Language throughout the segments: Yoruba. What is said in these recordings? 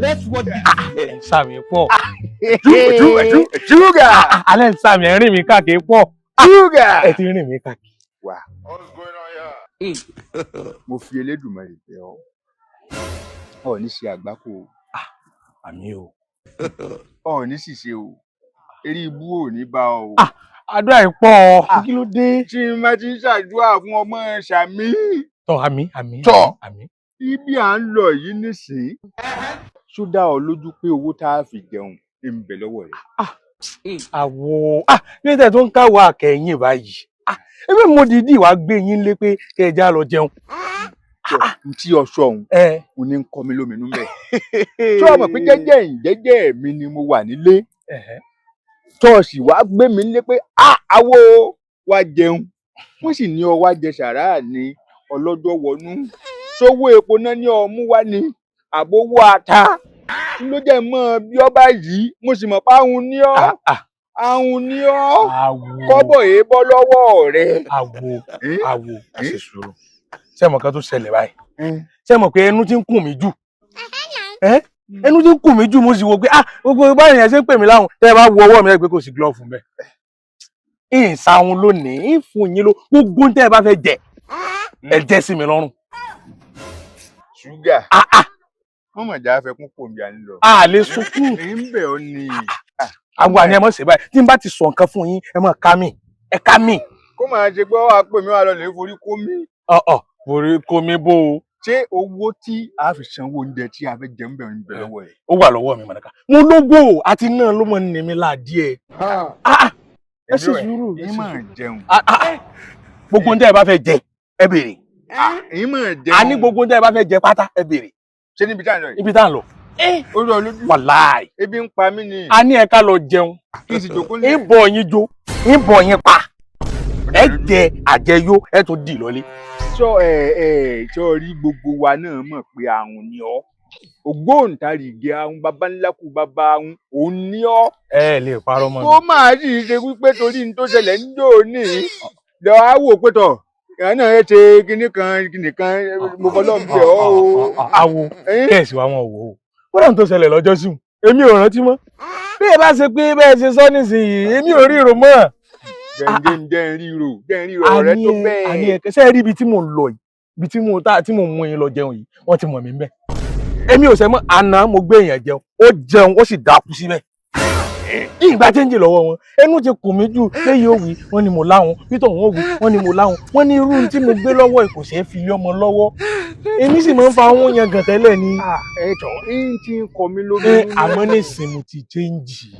Let's watch this. Ẹ̀ ń sàmì pọ̀. Ṣúgà. Alẹ́ ń sàmì, ẹ̀ ń rìn mí káàkiri pọ̀. Ṣúgà. Ẹ ti rìn mí káàkiri. Wà. Mo fi Elédùmarè bẹ̀ ọ́, ọ̀ ní ṣe àgbákò o. Àmín o. Ọ̀ ní ṣìṣe o, eré ibú ò ní bá ọ o. Àdúrà yìí pọ̀, kí ló dé? Tí n bá ti ń ṣàdúrà fún ọmọ ṣàmì. Tọ́, àmín, àmín. Tọ́. Àmín. Ibi à ń lọ yìí nísìnyí, ṣó dá ọ lójú pé owó tá a fi jẹun ń bẹ lọ́wọ́ rẹ̀? Àwọ̀ nígbà tó ń káwọ́ àkẹ́yìn báyìí, ebi mo dìídì wá gbé yín lé pé kẹ́ ẹ já lọ jẹun. N tí ọṣọ òun ẹ ò ní ń kọ́ mi lóminú bẹ́ẹ̀. Ṣé o mọ̀ pé jẹ́jẹ́ ìjẹ́jẹ́ mi ni mo wà nílé, tọ́ọ̀sì wá gbé mi nílé pé a àwo wá jẹun, wọ́n sì ní ọ wá jẹ sàrá ní ọlọ́jọ́ wọnú, sówó epo náà ní ọmú wá ní àbówó ata ló jẹ́ mọ́ bí ọ báyìí. Mo sì mọ̀ pé ahun ní ọ́, ahun ní ọ́. Àwò. Kọ́bọ̀ èé bọ́ lọ́wọ́ rẹ̀. Àwò, àwò, ẹ ṣe sùúrù. Ṣé mọ̀ kan tó ṣẹlẹ̀ báyìí? Ṣé mọ̀ pé ẹnu ti ń kùn mí jù? Ẹnu ti ń kùn mí jù. Mo sì wò pé gbogbo báyìí yẹn ṣe ń pè mí láwọn. Tẹ́ ẹ bá wo ọwọ́ mi, ẹ pé kò sí glove mbẹ́. Ìsàwọn lónìí ń fún yín ló gbogbo tẹ́ ẹ bá fẹ́ jẹ, ẹ jẹ́ sí mi lọ́rùn. Ṣúgà, wọ́n mọ̀ já fẹ́ kún pò ń bí a ń lọ. A lè sunkún. Èyí ń bẹ̀ ọ́ ni. Àwọn àní ẹ mọ̀ sí báyìí. Tí n bá ti sọ nǹkan fún yín, ẹ mọ̀ ká mi, ẹ ká mi. Kó máa ṣe pé wàá pè mí wà lọ lè forí kó mi. Ọ̀ọ̀, forí kó mi bó o. Ṣé owó tí a fi sanwó oúnjẹ tí a fẹ́ jẹun bẹ̀ ń bẹ lọ́wọ́ ẹ̀? Ó wà lọ́wọ́ mi, mọ̀nàká. Mo lógo àti náà ló mọ̀ ní mi láàdíẹ̀. Ẹ ṣe sùúrù. Èyí máa jẹun. Gbogbo ohun tẹ́ ẹ bá fẹ́ jẹ, ẹ béèrè. Èyí máa jẹun. A ní gbogbo ohun tẹ́ ẹ bá fẹ́ jẹ pátá, ẹ béèrè. Ṣé níbi tá à ń lọ yìí? Ibi tá à ń lọ. Ó rọ lójú. Wàláì. Ebi ń pa mí ni. A ní ẹ ká lọ jẹun. Kí n sì jókòó ní. Ń bọ̀ yín jó, ń bọ̀ yín pa, ẹ jẹ àjẹyó, ẹ tún dì lọlé. Sọ ẹ ẹ sọ rí, gbogbo wa náà mọ̀ pé àrùn ni ọ́, ògbóǹtarìgì ahun, baba ńlá kú baba ahun òun ní ọ́. Ẹ lè parọ́ mọ́ mi. Kó máa sì ṣe wípé torí ní tó ṣẹlẹ̀ ń jò ní lọ á wò pé tọ̀ ìyá náà ẹ ṣe kinní kan kinní kan. Mo fọlọ́ bẹ̀ ọ́ o. Awo, kẹ́ẹ̀sì wa wọn wò ó kódà tó ṣẹlẹ̀ lọ́jọ́ sí èmi ò rántí mọ́. Bí ẹ bá ṣe pé bẹ́ẹ̀ ṣe sọ nísìnyìí, èmi ò ríro mọ́. Jẹ́ jẹ́ ríro, jẹ́ ríro ọ̀rẹ́ tó bẹ́ẹ̀. Àní ẹ ṣe rí ibi tí mò ń lọ yìí, ibi tí mo tá tí mò ń mú yín lọ jẹun yìí, wọ́n ti mọ̀ mí mbẹ́. Èmi ò sẹ́ mọ́. Àná mo gbé èèyàn jẹun, ó jẹun, ó sì dákú síbẹ̀. Ìgbà chẹ́ǹjì lọ́wọ́ wọn, ẹnu ti kùn mí jù. Léyìí ó wí, wọ́n ní mo láwọn peter, wọ́n wí, wọ́n ní mo láwọn, wọ́n ní irú tí mo gbé lọ́wọ́ kò ṣeé fi lé ọmọ lọ́wọ́. Èmi sì máa ń fa àwọn yẹn gàn tẹ́lẹ̀ ni. Ẹ jọ ń ti ń kọ mí lórí. Ẹ àmọ́ nísìn mo ti change,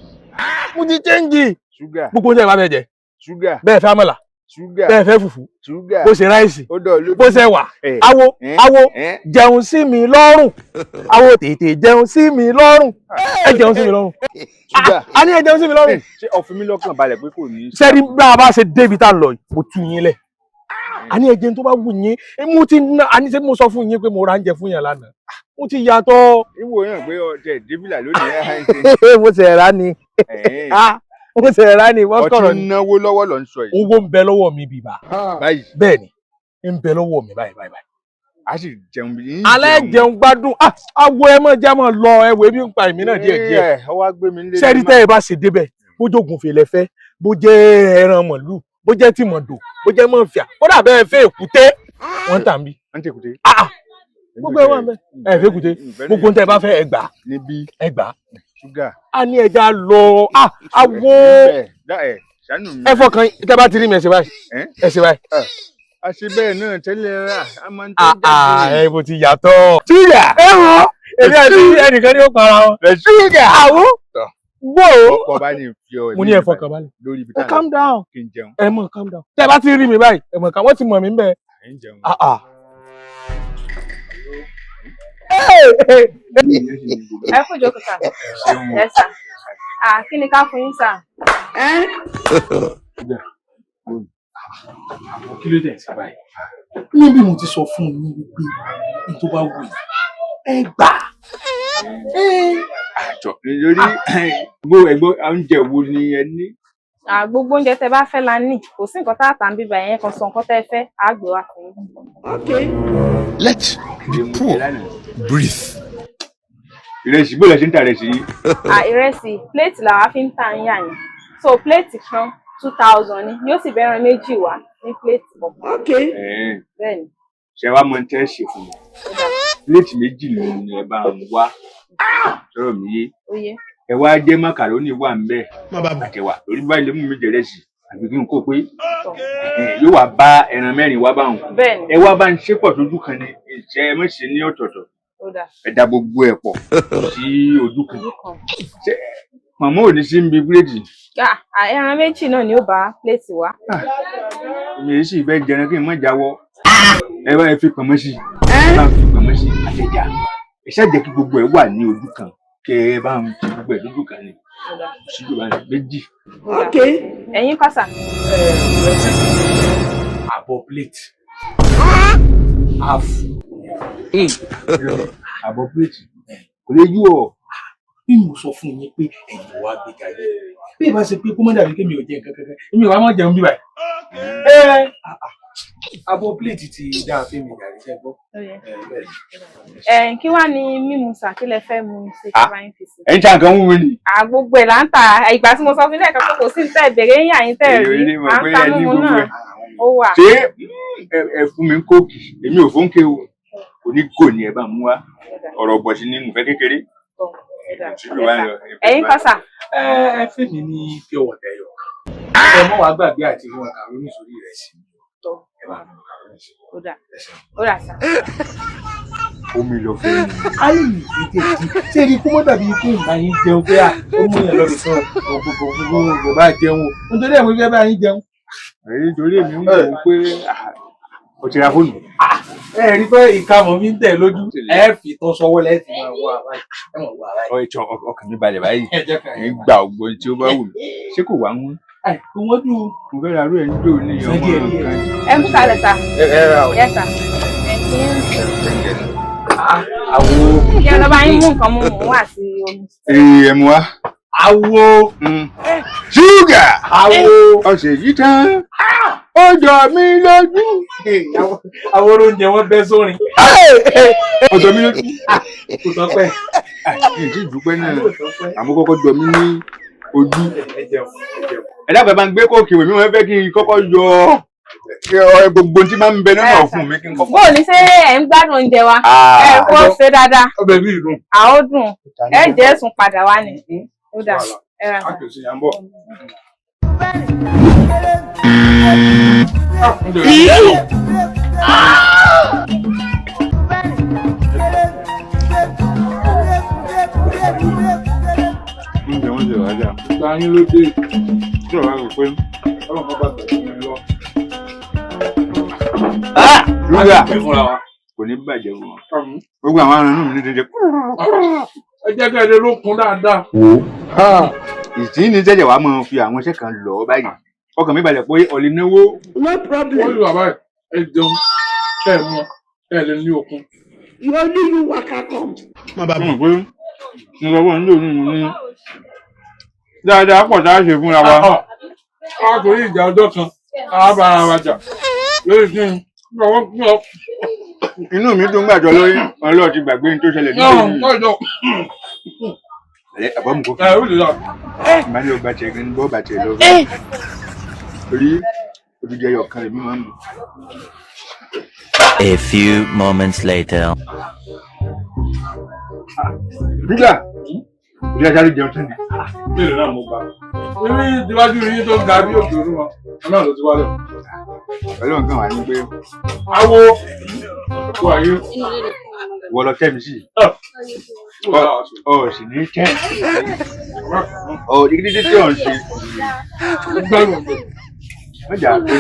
mo ti change. Ṣúgà. Gbogbo oúnjẹ ìbá fẹ́ jẹ. Ṣúgà. Bẹ́ẹ̀ fẹ́ àmàlà. Ṣúgà. Bẹ́ẹ̀ fẹ́ fùfú. Ṣúgà. Bó ṣe rice. Ó dọ̀ lójú. Bó ṣe wà. Awo, awo, jẹun sí mi lọ́rùn. Awo, tètè jẹun sí mi lọ́rùn. Ẹ jẹun sí mi lọ́rùn. Ṣúgà. A ní ẹ jẹun sí mi lọ́rùn. Ṣé ọ̀fun mi lọ́kàn balẹ̀ pé kò ní í? Sẹ́rí bá a bá ṣe débi tá a lọ yìí, mo tú yín lẹ̀. A ní ẹ jẹun tó bá wù yín. Mo ti ná a ní ṣe mo sọ fún yín pé mo ra oúnjẹ fún yín lánàá, mo ti yàtọ̀. Ìwò yàn pé ọtẹ débìlà lónìí. Mo ṣe rà ni, mo ṣe rà ni, wọ́n kọ̀rọ̀ Ọtí ni. náwó lọ́wọ́ lọ ń sọ yìí. Owó ń bẹ lọ́wọ́ mi bìbà. Báyìí? Bẹ́ẹ̀ ni, ń bẹ lọ́wọ́ mi báyìí báyìí báyìí. A sì jẹun bí. Alẹ́ jẹun gbádùn. Awo, ẹ mọ̀ jẹ́ mọ̀ lọ, ẹ wò, ebi ń pa èmi náà díẹ̀ díẹ̀. Ẹ wá gbé mi nílé. Sẹ́rí tẹ́ ẹ bá ṣe débẹ̀, bó jogun fèlè fẹ́, bó jẹ́ ẹran màlúù, bó jẹ́ tìmọ̀dò, bó jẹ́ mọ̀fìà, kódà bẹ́ẹ̀ fẹ́ èkúté, wọ́n tà ń bí. Wọ́n ti èkúté. Gbogbo ẹ wà ń bẹ. Ẹ fẹ́ èkúté, gbogbo ń tẹ́ ẹ bá fẹ́, ẹ gbà. Níbí? Ẹ gbà. Ṣúgà. A ní ẹja lọ. Awo. Ṣàánú mi. Ẹ fọkàn, tẹ́ bá ti rí mi, ẹ ṣe báyìí, ẹ ṣe báyìí. A ṣe bẹ́ẹ̀ náà tẹ́lẹ̀, a máa ń tẹ́ jáde. Ẹ bó ti yàtọ̀. Ṣúgà. Ẹ wọ èmi àti ẹnìkan ní ó para wọn. Ṣúgà. Àwọ gbọ́ o. Bọ́ bá ní fi ọ. Mo ní ẹ fọkàn balẹ̀. Lórí ibi Ẹ tá a calm down. Kí n jẹun. Ẹ mọ̀ calm down. Tẹ́ bá ti rí mi báyìí, ẹ mọ̀ ká wọ́n ti mọ̀ mí bẹ́ẹ̀. Ẹ ń jẹun. Ah ah. Ẹ kú ìjókòó, sir. Yes, sir. Kí ni ká fún yín, sir? Àwọn kí ló dé sí báyìí? Níbi mo ti sọ fún yín wípé n tó bá wù yín, ẹ gbà. Àjọ lórí gbó ẹgbó, oúnjẹ wo ni ẹ ní? Gbogbo oúnjẹ tẹ́ bá fẹ́ la ní. Kò sí nǹkan tá a tà ń bíbà yẹn kan. Sọ nǹkan tẹ́ fẹ́, á gbé wá fún yín. Let the poor breathe. Ìrẹsì bó lẹ ṣe ń ta ìrẹsì yìí? À, ìrẹsì pléètì làwa fi ń tà ń yà yín, so pléètì kan 2,000 ni, yóò sì bẹ́ran méjì wá ní pléètì kọ̀ọ̀kan. Ẹ̀ẹ́n, Bẹ́ẹ̀ ni. Ṣe wá mọ tẹ́ ṣe fún mi? Pléètì méjì ni ẹ bá ń wá. Sọ̀rọ̀ mi yé? Ó yé. Ẹ wá jẹ́ màkàrónì wà ń bẹ̀ Má bàa bọ̀. àtẹ̀wà lórí báyìí lè mú mi jẹ̀rẹ̀sì àbí kí n kó pé Tọ̀. ẹ̀hẹ́n, yóò wá bá ẹran mẹ́rin wá báwọn. Bẹ́ẹ̀ ni. Ẹ wá bá ń ṣe pọ̀ sójú kan ni, ìṣe ẹ má ṣe ní ọ̀tọ̀ọ̀tọ̀. Ó dà. Ẹ da gbogbo ẹ̀ pọ̀ sí ojú kan. Ojú kan. Ṣé màmá ò ní sí ń bi búrẹ́dì? À, ẹran méjì náà ni ó bá pléètì wá. Èmi yìí sì fẹ́ jẹran kí n má jáwọ́. Ẹ bá ẹ fi pọ̀nmọ́ sí i, ẹ bá ń fi pọ̀nmọ́ sí i àtẹ̀já. Ẹ ṣáà jẹ́ kí gbogbo ẹ̀ wà ní ojú kan, kẹ ẹ bá ń fi gbogbo ẹ̀ lójú kan ni. Ó dà. Síjú bá ní méjì. Ó dà. Ẹ̀yin kọ́ sà? Àbọ̀ plate. Half. Àbọ̀ pléètì kò lè yú ọ. Bí mo sọ fún yín pé ẹ̀yin wá gbé gàyé. Bí ìbá ṣe pé kó má dàbí kémi ò jẹ nǹkan kankan, èmi ò wá mọ̀ jẹun bí báyìí. Ẹ àbọ̀ plate ti dáa fún mi gàrí ṣẹ́ gbọ́. Ó yé. Ẹ bẹ́ẹ̀ ni. Ẹ̀, kí wàá ní mímu sà? Kí lẹ fẹ́ mu sí kí wàá yín fi sí? Ẹ̀ ń ta nǹkan wúwo ni. À, gbogbo ẹ̀ là ń tà. Ìgbà tí mo sọ fún ilé ẹ̀ka pé kò sí ní tẹ́ ìbéèrè yín àyín tẹ́ Èyí ò rí ní mọ̀ à ń pé ta ẹ ní mímu gbogbo náà ẹ̀. ó wà. Ṣé ẹ fún mi ń kóòkì? Èmi ò fún ké o. Onígò ni ẹ bá mú wá. Ọ̀rọ̀ bọ̀ sí ni mo fẹ́ kékeré. Ó dà. Síjú bá ń lọ. Ẹ̀yin kọ́ sà? Ẹ ẹ fún mi ní pure water ẹyọ kan. Ẹ mọ́ wàá gbàgbé àti fi macaroni sórí ìrẹsì mi. Tọ̀. Ẹ bá fi macaroni sí. Ó dà. Ẹ ṣeun. Ó dà sà. Omi lọ fẹ́ ni. Ayé mi ìdí èdè ṣé ẹni kó mọ́ dàbí ikú ìgbà yín jẹun pé à ó mú yẹn lọ́bì kan gbogbo gbogbo bá jẹun o, nítorí ẹ̀ mo fẹ́ bá yín jẹun. Èyí torí èmi ń wò ó pé o ti ra fóònù. Ẹ rí pé ìka mọ̀ mi ń tẹ̀ lójú, ẹ fi tán sọwọ́ lẹ́ẹ̀tì máa wọ àbáyé ẹ mọ̀ wọ àbáyé. Ọ ìtàn ọkàn mi balẹ̀ báyìí. Ẹ jẹ́ ká Ẹ ń gba ògbó tí ó bá wù mí. Ṣé kò wá ń wọ́n? Ẹ kò wọ́n jù. Mo fẹ́ ra irú ẹ̀ ń dò ní Sọ ọmọ díẹ̀ díẹ̀. kan. Ẹ kú kalẹ̀ sà. Ẹ ẹ ra o. Yes sà. Ẹ̀yin Àwo. kí ẹ lọ bá yín mú nǹkan mú mú wá sí omi. Ee, ẹ mú wá. Àwo. Ṣúgà! Àwo. Ọ̀sẹ̀ yìí tán. Ó jọ mí lójú. Àwọn oúnjẹ wọn bẹ́ sórin. Ó jọ mí lójú. Kò tọ́pẹ́. Kì í tí ì dúpẹ́ náà. Kò tọ́pẹ́. Àmọ́ kọ́kọ́ jọ mí ní ojú. Ẹ jẹun, ẹ jẹun. Ẹ dábàá, bá ń gbé kóòkì wèmí, wọn fẹ́ kí n kọ́kọ́ yọ gbogbo tí máa ń bẹ nínú ọ̀fun mi kí n kọ́kọ́. Bó o ní ṣé ẹ̀ ń gbádùn oúnjẹ wa? Ẹ kó ṣe dáadáa. Ọbẹ̀ mi dùn. À, ó dùn. Ẹ jẹ́ ẹ̀sùn padà wá ni. Ó dà, ẹ ra A sà. kò sí à ń bọ̀. Oúnjẹ wọn ṣe wájà. Ìgbà yín ló dé. Tí ọ̀rọ̀ rẹ̀ pé Ọlọ́run bá bàtà fún mi lọ. Ṣúgà Ẹ fúnra wa. kò ní bàjẹ́ fún wọn. Gbogbo àwọn ará inú mi ní dédé. Ẹ jẹ́ kí ẹ lè lókun dáadáa. Wò ó. Ìtì ní jẹ́jẹ̀ wàá máa fi àwọn iṣẹ́ kan lọ báyìí. Ọkàn mi balẹ̀ pé ọ̀lẹ́ náwó. No problem. Wọ́n lù bàbá ẹ̀, ẹ jẹun kẹ́ ẹ mú kẹ́ ẹ lè ní okun. You only you waka come. Mo mọ̀ pé mo sọ fún ọ nílò ní ní. Dáadáa pọ̀ tá a ṣe fúnra wa. A kò rí ìjà ọjọ́ kan, a bá ara wa jà lórí kí ni ọwọ́ kí ọ. Inú mi dùn gbàjọ lórí ọlọ́ọ̀ ti gbàgbé ní tó ṣẹlẹ̀ Náà nílò ní. tọ́jọ́. Ẹ àbọ̀ mi kò fi. Ẹ ó lè lọ. Ìgbà ní ọgbà tiẹ̀ gan bọ́ bàtẹ̀ lọ. Torí odidi ẹyọ kan lèmi máa ń mú. A few moments later. Ṣúgà! Ìdí ajá ló jẹun tán ni. Mélòó náà mo gbà. Ibi ìdíwájú yín tó ga bí òkè olúmọ, náà ló ti wálẹ̀. Ọlọ́run kan wà ní pé Awo kó ayé. wọ́n lọ tẹ́ mi sí. Ọ sì ní tẹ́. Ọ dídí tí ò ń ṣe. Wọ́n jà á pé.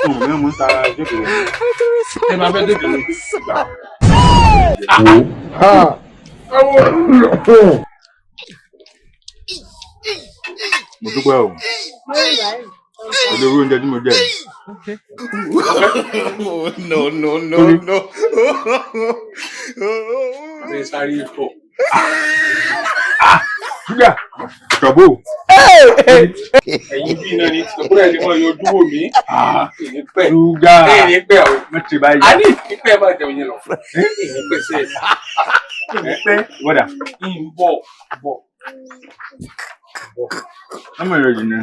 Òun náà mú tara jókòó. Ẹ máa fẹ́ dé kìlọ̀. Wò Awo. Mo dúpẹ́ o. Pẹ̀lú owó oúnjẹ tí mo jẹ yìí. No, no, no, no. Àti sáré ikọ̀. Ṣúgà ṣọ̀bù. Ẹ̀yin bí iná ni ìṣòkúrò ẹ̀ lè mọ yọjú wò mí. Ìní pẹ́. Ṣúgà Ìní pẹ́ o. mo ti bá A yà. ní ìní pẹ́ máa jẹun yẹn lọ. Ìní pẹ́ sẹ́ẹ̀. Ìní pẹ́. Wọ́dà. Ìní bọ̀ bọ̀. Ọmọ ìrọ̀ jìnnà.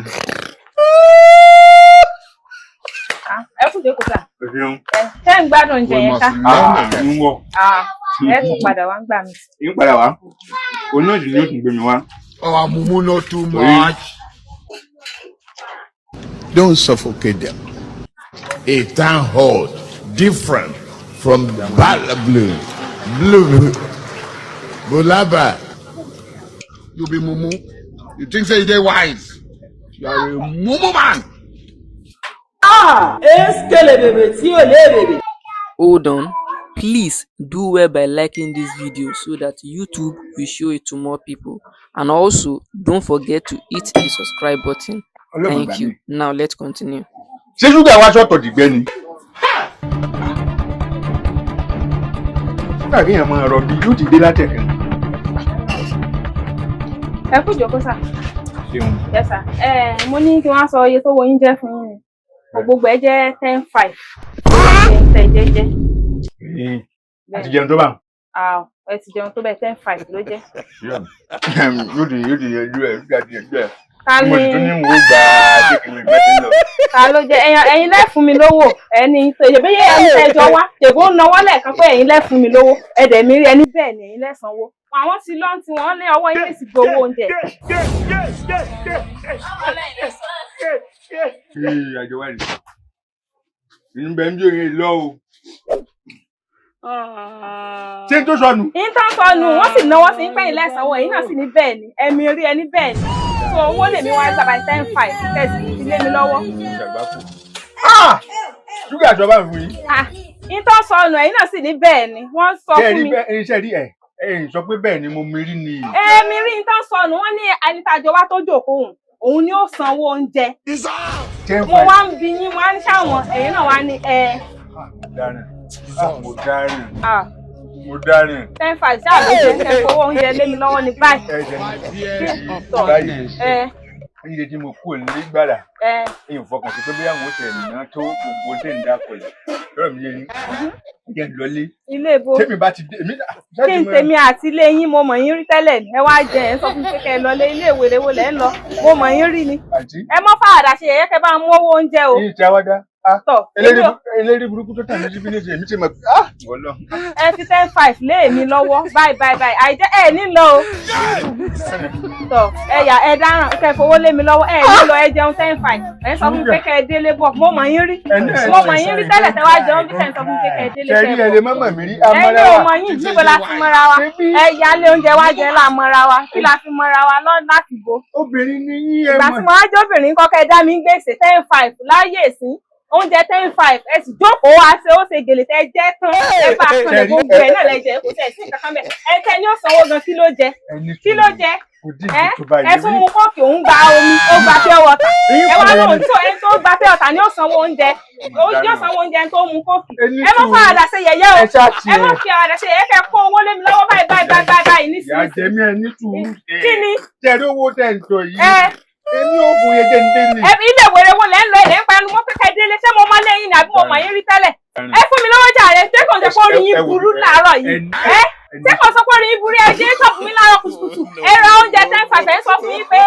Ah, ẹ kú jókòó sà. O ṣeun. Ẹ ṣé ń gbádùn oúnjẹ yẹn ṣá? Ń wọ̀. Ah, ẹ tún padà wá ń gbà mí. Ń padà wá. Òun náà sì ni ó tún gbé mi wá. Our mumu not too much. Don't suffocate them. A town hall different from Blue, Blue, Bulaba. You be mumu. You think say you dey wise. You are a mumu man. Hold on, please do well by liking this video so that YouTube will show it to more people, and also don't forget to hit the subscribe button. Ọlọ́run Thank gbà you. mí. Now let's continue. Ṣé ṣúgà wá ṣọ̀tọ̀ dìgbẹ́ ni? Ṣúgà kéèyàn máa rọbí yóò ti dé látẹ̀kẹ́. Ẹ kú jókòó sà. Ṣeun. Yes sir. Ẹ mo ní kí wọ́n á sọ iye tó wo yín jẹ́ fún yín ni. Gbogbo ẹ jẹ́ 10,500. Ẹ ń tẹ jẹ́jẹ́. Àti jẹun tó bá. Ah, ẹ ti jẹun tó bẹ́ẹ̀, 10,500 ló jẹ́. Yóò ti yanjú ẹ̀, yóò ti yanjú ẹ̀. Ta Mo sì tún ní ni wo gba dékìwé ìgbà tí ń lọ. Ta ló jẹ́ ẹ̀yin ẹ̀yin lẹ́ fún mi lówó ẹni tó ṣe bẹ́ẹ̀ ẹni tẹ́jọ wá ṣèbó ń nawọ́ lẹ́ẹ̀kan pé ẹ̀yin lẹ́ fún mi lówó ẹ̀dẹ̀ mi rí ẹni bẹ́ẹ̀ ni ẹ̀yin lẹ́ sanwó. Àwọn ti lọ́n tí wọ́n ní ọwọ́ yín lè sì gbowó oúnjẹ. Ee, àjọ wa rè. Inú bẹ ń bí òye lọ o. Ṣé tó sọnù? Yín tán sọnù, wọ́n sì náwó sí pé ẹ̀yin lẹ́ sanwó, ẹ̀yin náà sì ní bẹ́ẹ̀ ni ẹ̀mí rí ẹni bẹ́ẹ̀ ni. So owó lèmi wá gbà by 10,500 tẹ̀sí ti lé mi lọ́wọ́. Ṣàgbákò. Ṣúgà sọ bá mi fún yín. Ah, yín tán sọnù, ẹ̀yin náà sì ní bẹ́ẹ̀ ni wọ́n sọ Ṣé ẹ fún rí mi. bẹ́ẹ̀ ṣe rí ẹ̀ ẹ̀ sọ pé bẹ́ẹ̀ ni mo mi rí ni. Èmi rí yín tán sọnù, wọ́n ní ẹni tàjọ wá tó jókòó òun òun ni ó sanwó oúnjẹ. Ten Mo five. wá ń bi yín, wá ń ṣàwọn ẹ̀yin náà wá ní ẹ Mo dáràn. Ah, mo dáràn. ah Mo dáràn. 10,500 ṣáà ló jẹ́ ẹ fowó oúnjẹ lé mi lọ́wọ́ ní báyìí. Ẹ jẹ́ ní Tọ̀ báyìí. ẹ Oúnjẹ tí mo kúrò nílé gbàrà. ẹ Èyàn fọkàn sí pé bóyá àwọn oṣù ẹ̀mí tó gbogbo tẹ̀ ń dákọ̀ yìí. Lọ́rọ̀ mi yé yín. Ẹ jẹ́ ń lọlé. Ilé ibo? Tẹ́mi bá ti dé, èmi náà. Kí n tèmi àti ilé yín, mo mọ̀ yín rí tẹ́lẹ̀ ní. Ẹ wá jẹ ẹ̀ ń sọ fún mi pé kẹ́ ẹ lọlé ilé ìwé wo lẹ́ ń lọ, mo mọ̀ yín rí ni. Àǹtí. Ẹ mọ́ fàwàdà ṣe yẹ̀yẹ́, kẹ́ bá ń mú owó oúnjẹ o. Yìí ti awádá. Tọ̀ Eléri burúkú tó tà mí síbí níṣẹ́ èmi ti mọ̀ pé ah wọ́lọ́. Ẹ fi 10,500 lé èmi lọ́wọ́ báyìí báyìí báyìí, àìjẹ́ ẹ ní lọ o. Tọ̀ ẹ yà ẹ dáràn, kẹ́ fowó lé mi lọ́wọ́, ẹ ní lọ, ẹ jẹun 10,500, ẹ ń sọ fún mi pé kẹ́ ẹ délé bọ̀, mo mọ̀ yín rí, mo mọ̀ yín rí tẹ́lẹ̀ tẹ́ wá jẹun bí tẹ́ ń sọ fún mi pé kẹ́ ẹ délé Ṣé kẹ́ rí ẹ ẹ bọ̀. lè má mọ̀ mí rí Ẹ̀yin ò amáráwá. mọ̀ yín, níbo la fi mọ́ra wa? Ẹ yálé oúnjẹ wá jẹ là mọ́ra wa, kí la fi mọ́ra wa lọ láti bo? Obìnrin ni yín ẹ Ìgbà tí mọ̀. mo wá jóbìnrin kọ́kẹ́ dá mi ń gbèsè 10,500 láyè sí oúnjẹ 10,500, ẹ sì jókòó wá ṣe ó ṣe gèlè tẹ jẹ tán, ẹ bá a kan lè gbogbo ẹ náà lẹ jẹ, kò tẹ̀ sí nǹkan kan bẹ́ẹ̀. Ẹ tẹ ní ó sanwó gan, kí ló jẹ? Kí ló jẹ? Kò dín Ẹ tó báyìí. ẹ tún mu kóòkì, òun gba omi, ó gba pure water, ẹ wá lóhùn tó ẹni tó gba pure water ni ó sanwó oúnjẹ, ó yóò sanwó oúnjẹ ẹni tó mu kóòkì. Ẹ má fàwàdà ṣe yẹ̀yẹ́ o, Ẹ ṣáà ti ẹ má ẹ̀. fi àwàdà ṣe yẹ̀yẹ́, kẹ́ kó owó lé mi lọ́wọ́ báyìí báyìí báyìí báyìí báyìí Ìyá nísinsìnyí. jẹmí ẹ ní sùúrù. Kí ni? Tẹ̀rí owó tẹ̀ ń sọ yìí. Ẹ Èmi ò fún yẹn jẹ́ ń délé. Ẹ ilé ìwé wo lẹ́ ń lọ? Ilẹ̀ ń panu mọ́ pé kẹ́ délé, ṣé mo mọ lẹ́yìn ni àbí mo mọ̀ yín rí tẹ́lẹ̀? Ẹ fún mi lọ́wọ́ jàre, ṣé kò ṣe pé orí yín burú láàárọ̀ yìí? Ẹ ṣé kò sọ pé orí yín burú? Ẹ dé ṣọ́ọ̀bù mi láàárọ̀ kùtùkùtù, ẹ ra oúnjẹ 10,500, ẹ sọ fún yín pé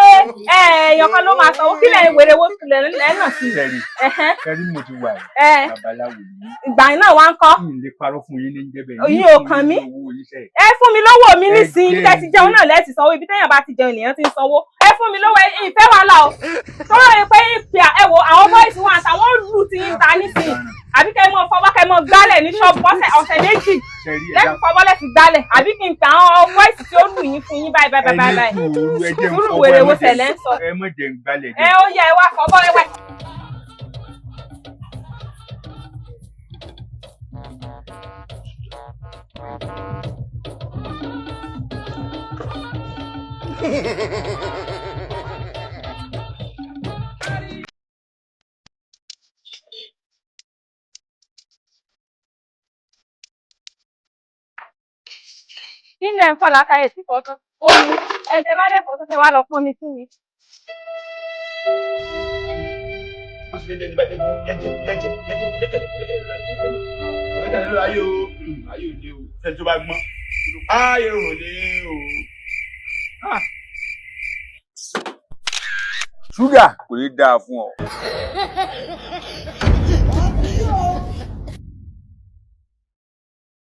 ẹ èèyàn kan ló máa sanwó, kí lẹ́yìn wèrè wo lẹ́ náà sí? Tẹ̀rí Ẹ̀hẹ́n. tẹ̀rí mo ti wà yìí. Ẹ Babaláwo ni. Ìgbà yín náà wá ń kọ́. Kí n lè parọ́ fún yín ní jẹ́bẹ̀. Yín ò kàn mí. Ẹ fún mi lówó mi nísìnyí, ibi tẹ́ ti jẹun náà lẹ́ẹ̀tì sanwó, ibi téèyàn bá ti jẹun ènìyàn ti ń sanwó. Ẹ fún mi lówó, ìfẹ́ wàhálà o. Tọ́rọ̀ yìí pé ìpè ẹ wo àwọn bọ́ìsì wọn àtàwọn lù ti ń ta nísìnyí. Àbí kẹ́ ẹ mọ fọwọ́ kẹ́ ẹ mọ gbálẹ̀ ní ṣọ́ọ̀bù ọ̀sẹ̀ ọ̀sẹ̀ méjì. Tẹ̀rí Lẹ́fì fọwọ́ lẹ́fì gbálẹ̀, àbí kí n pè àwọn bọ́ìsì tí ó lù yín fún yín báyìí báyìí báyìí báyìí. Sùúrù wèrè wo tẹ̀lé ń sọ. Ẹ mọ̀ jẹ́ ń gbálẹ̀ Ẹ ó yẹ ẹ wá fọwọ́ ẹ wá. Kí ni ẹ̀ ń fọ̀ látàyè sí fọ́tọ́? Omi ẹ̀jẹ̀ bá dẹ̀ fọ́tọ́ tẹ wá lọ pọ́n mi sí mi. Ayé o, ayé ò lé o, ẹni tó bá gbọ́n. Ayé ò lé o. Ṣúgà kò ní dáa fún ọ.